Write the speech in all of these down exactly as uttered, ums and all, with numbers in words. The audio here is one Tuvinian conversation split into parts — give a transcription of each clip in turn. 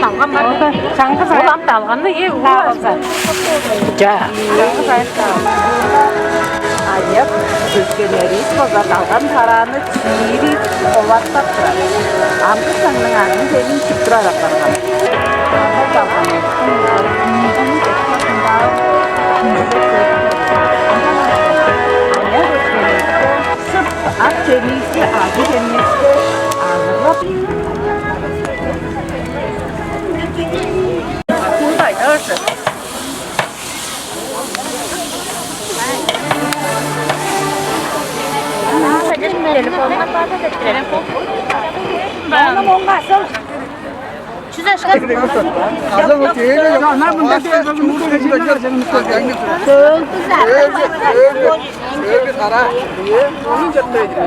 Алган бар. Чаңгыс ол ам далганны, э, угуп алза. Ча. Чаңгыс айыкта. Аныяк өскеннеривис болза, далган-тарааны чиири оваттап турар. Амгы чаңның аъдын-чемин чип турар апарган. Аныяк өскеннеривиске шып ак чемивисти, ажы-чемивисти ажыглап. Телефонуна база телефон. Чүзешкен. Азы вот эли. Ана мында Өлгүзар. Өлгү, өлгү, өлгү кара. Э, ону чаптайды.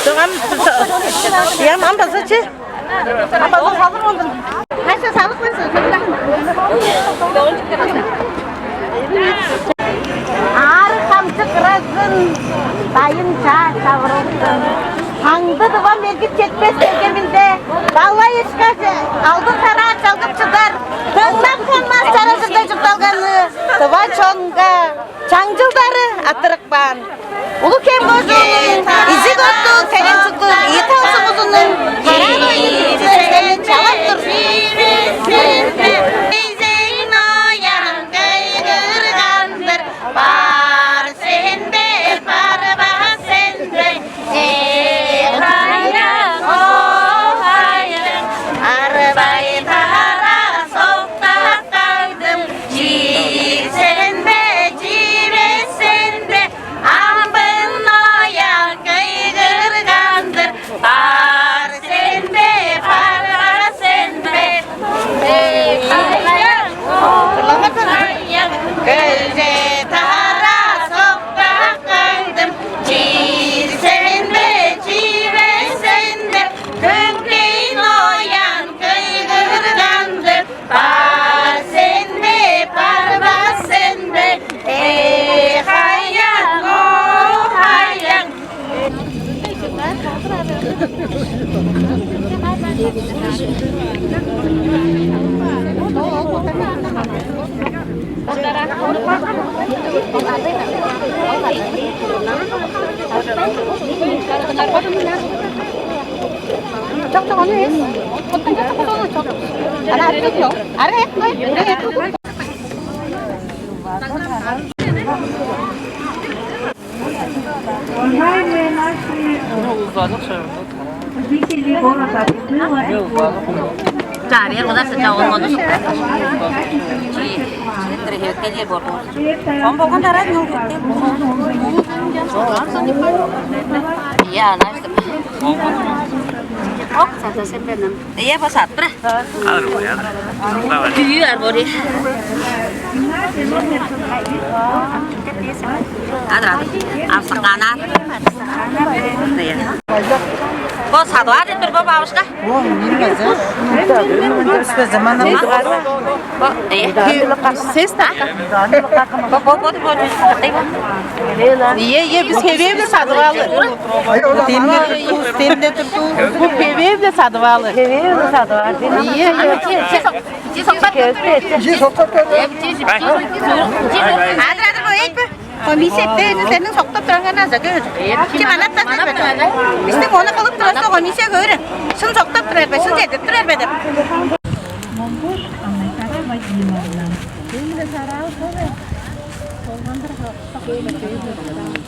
Чогам, я мам базачы. Кайса салып койсун, сонда. Аарыг-хамчык ыразын, дайын чаа чавырылсын. Таңды Тывам эргип четпес келгенинде, далай ышкаш алдын-тараа чалгып чыдар, дыңнап ханмас чаражында чуртталганы тыва чонга чаңчылдары арттырып каан. Улуг-Хем кожууннуң изиг оттуг, терең чуттуг ийи тал сумузунуң караан ойнун чалап тур. Изиг ноян кыйгырган-дыр: «Бар сен бе, барбас сен бе, э, хаян, о, хаян, арбай-тараа соктап кагдым, чиир сен бе, чиирбес сен бе?» Амбын ноян кыйгырган-дыр: «Бар сен бе, барбас сен бе, эй, хаян, хаян, көлге тараа соктап кагдым, чиир сен бе, чиирбес сен бе?» Көңгей ноян кыйгырган-дыр: «Бар сен бе, барбас сен бе, эй, хаян, о, хаян?» Чок, чок, ону эс. Оттун чок, чок, ону чок. Ана артык чок. Ара эс кой. Ара эс кой. Уважаемые наши жители города Кызыла, Чарья куда сыта он году. Чи, чи трехевка же бору. Он богон тарай ну. Я, знаешь, ок, сата сен бенем. Iya, pas satra. Aduh, ya. Iya, arbori. Ada, ada. Arsak kanar. Iya. Kok satu aja tuh, Bapak, Bapak, kah? О, минимум, да? Успе замана. Кок, iya. Сес та? Кок, кок, кок, кок. Iya, iya, biz hevevle sadıp aldık. Demde turdu, demde turdu. Bu hevevle sadıp aldık. Hevevle sadıp aldık. Iya, iya. Ji soktap berdi. Ji soktap berdi. Adır, adır, bu etme. Комиссия эптээни сениң соктап турарыңар наза көөр. Ким анап тастап берди? Бистиң ону кылып турарса, комиссия көөр. Шын соктап турар бе, шын чедип турар бе деп. Монгуш Аннайтара Вадимовна.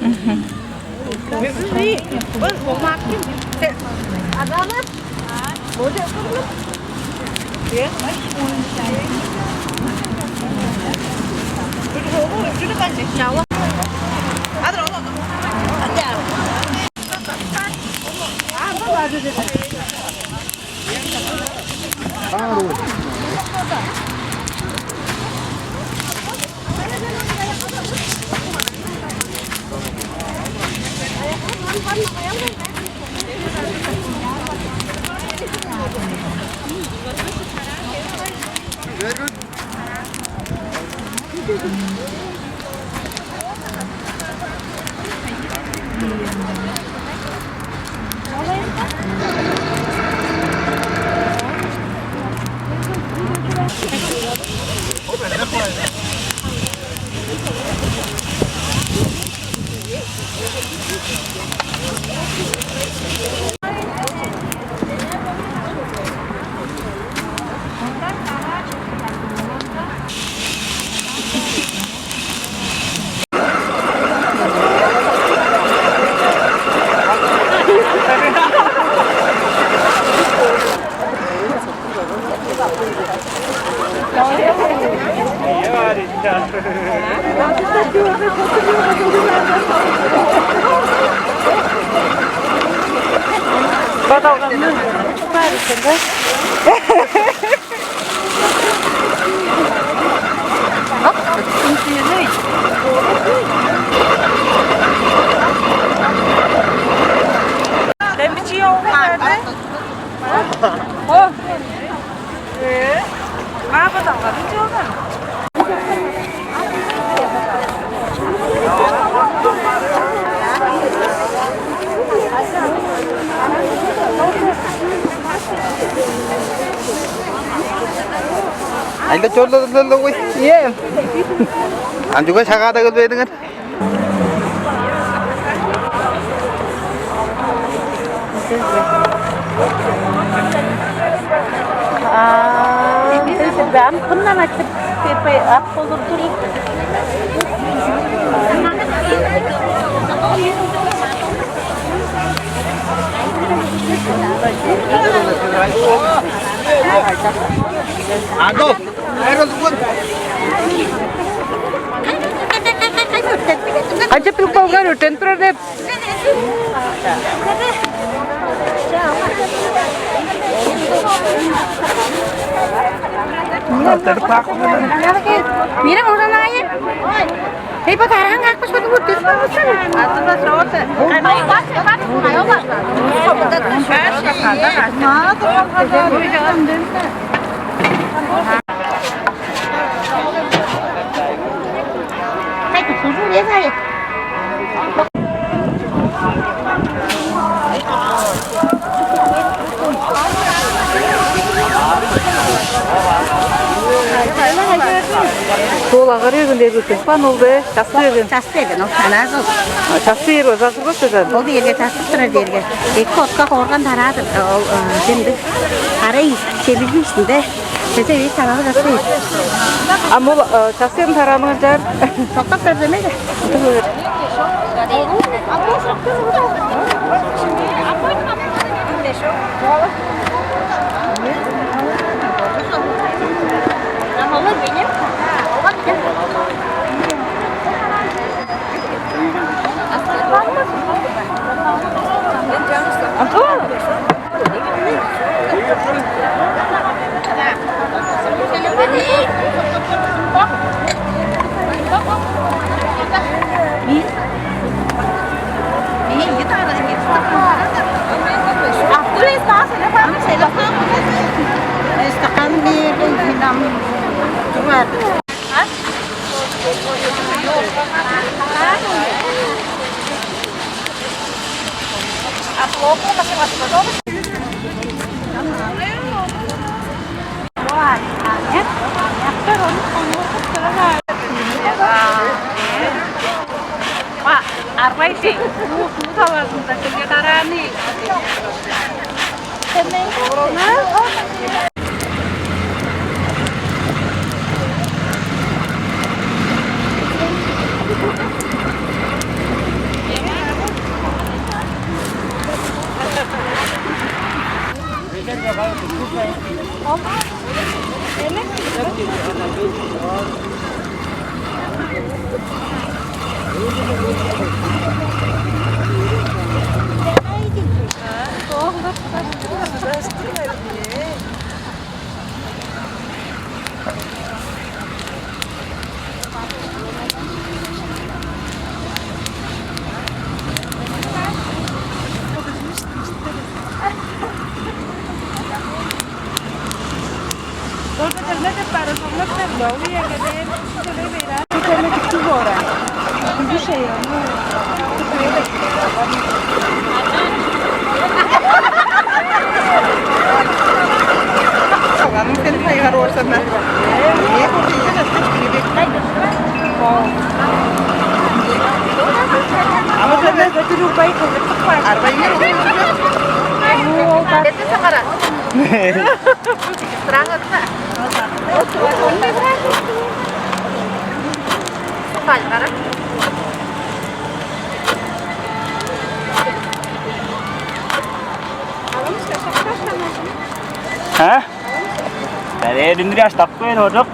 Мгм. Азамат. Бодалганы бар экен да. Демчи олган. О. Э. Ма бодалганы чоган. Айда чорладылар ой. Ийе. Анчуга шагаада келбедиңер. Ам кымдан ачып бербей ап болур тур. Андо. Канчап билип калган өртенип турар деп. Мире ужанайы. Эй, бо тарган какпыш бо дүгүртүр. Атырба соғыты. Кайда кужу не зайы? Ол агарыгын дээрге кыспан ол бе? Часты берген. Часты берген ол санаазы ол. Часты бээр база кыргас сезен. Ол биерге частып турар биерге. Эки отка хорган тараадыр. Ол демдик. Арай челиги үстүнде. Чече бир таралы кастый. А мол частыын тарааныңар жаар. Токтоп көрзөмей да. Стакан бээрге, хинам турар. Арбай чей. Уу, суу талазында чеге карааны. Салганың сен хайгар орсана. Не көрдүңер, астык кирбек. Ама сен көтүрүп бай кылдыртып кой. Арбайыңар. Бетте сакара. Сыраңызда. Кайгара. А? Бәрээдиндир аштап коюн, ожок.